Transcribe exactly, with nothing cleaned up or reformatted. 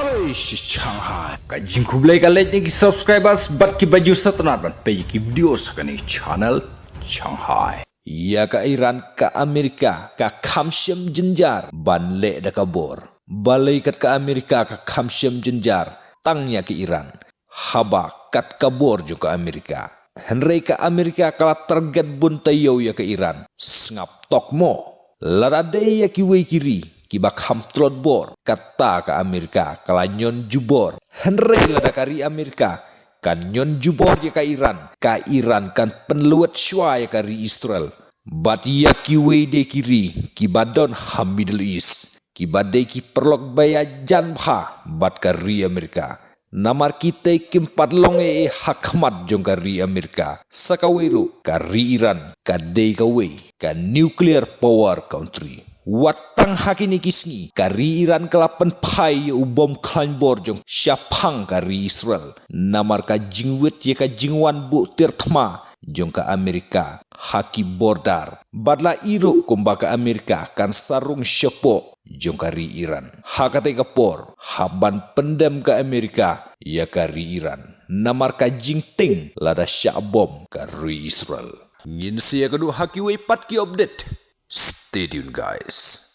Oi, shi Shanghai. Ka jingkhublei ka leit ïa ki subscribers bad ki ba ju sngewtynnat ban peit ïa ki video sha kane channel Shanghai. Ïa ka Iran ka Amerika ka kham shem jynjar ban leh da ka bor. Balei kat ka Amerika ka kham shem jynjar tang ïa ka Iran? Haba kat ka bor jong ka Amerika. Hynrei ka Amerika ka la target bun taïew ïa ka Iran. Sngap tok mo. Lada dei ïa kiwei ki ri kiba kham tlot bor, kata ka Amerika ka la ñion jubor. Hynrei lada ka ri Amerika kan ñion jubor ïa ka Iran, ka Iran kan pynlwet shuwa ïa ka ri Israel. Bad ïa kiwei de ki ri kiba don ha Middle East, kiba dei ki paralok ba ïajan bha bad ka ri Amerika. Namar kitei kim pat long ei ei ha khmat jong ka ri Amerika. Sa kawei ruh ka ri Iran ka dei kawei ka nuclear power country. Wat tang ha kine ki sngi ka ri Iran ka la pynphai ïa u bom khlaiñ bor jong shaphang ka ri Israel. Namar ka jingwit ïa ka jingwan buh tir thma jong ka Amerika ha ki border. Bad la i ruh kumba ka Amerika kan sa rung shapoh jong ka ri Iran. Ha katei ka por, hap ban pyndem ka Amerika ïa ka ri Iran. Namar ka jingtieng lada shah bom ka ri Israel. Ngin sa ïakynduh ha kiwei pat ki update. Stay tuned, guys.